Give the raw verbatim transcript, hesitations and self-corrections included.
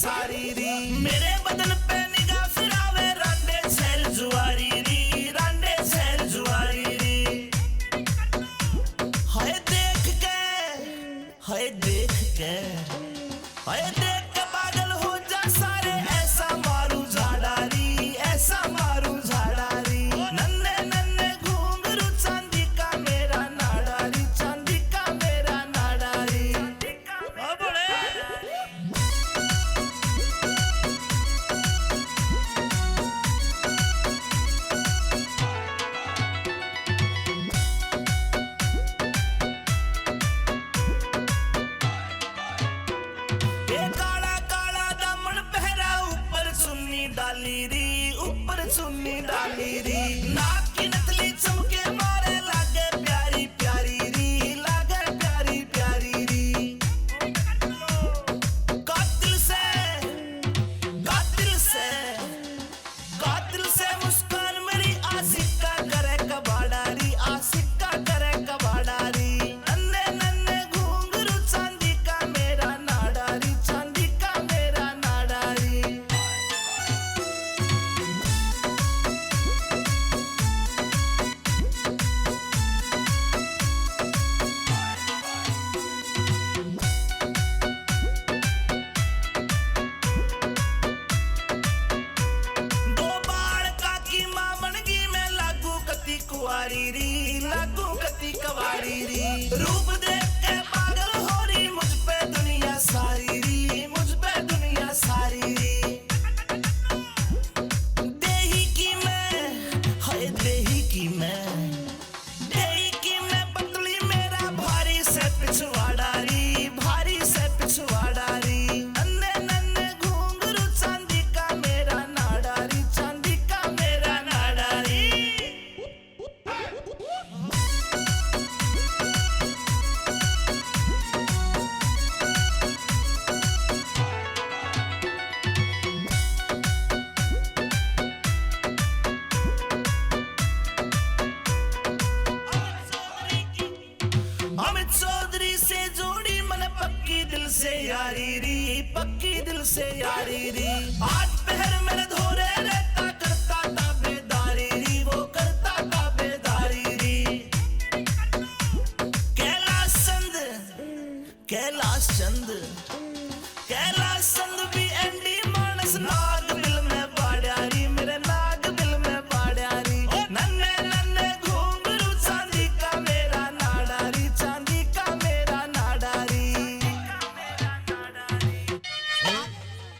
री री। मेरे बदन पे निगाह फिरावे, रांडे छैल जुआरी री, रांडे छैल जुआरी री। हाय देख के, हाय देख के, हाय देख के पागल हो जा सारे। ऐसा मारू झाड़ा री, ऐसा मारू झाड़ा री। नन्ने नन्ने घुंघरू चांदी का मेरा नाड़ा री, चांदी का मेरा नाड़ा री। ये काला काला दामन पहरा, ऊपर चुन्नी डाली री, ऊपर चुन्नी डाली री। नाक की नथली चमके मारे, लागे प्यारी प्यारी री, लागे प्यारी प्यारी री। कातिल से, कातिल से, कातिल से मुस्कान मेरी, आशिक का करे कबाड़ा री, आशिक का करे कबाड़ा री। नन्ने नन्ने घुंघरू चांदी का मेरा नाड़ा री, चांदी का मेरा नाड़ा री। दो बालका की माँ बन गई मैं, लागू कती कुआरी री, लागू कती कुआरी री। रूप देख के पागल हो री, मुझ पे दुनिया सारी री, मुझ पे दुनिया सारी री। देही की मैं, हाय देही की मैं, देही की मैं पतली, मेरा भारी से पिछवाड़ा री, भारी से पिछवाड़ा री। नन्ने नन्ने घुंघरू चांदी का मेरा नाड़ा री, चांदी का मेरा नाड़ा री। अमित चौधरी से जोड़ी मन पक्की दिल से यारी री, पक्की दिल से यारी री। आज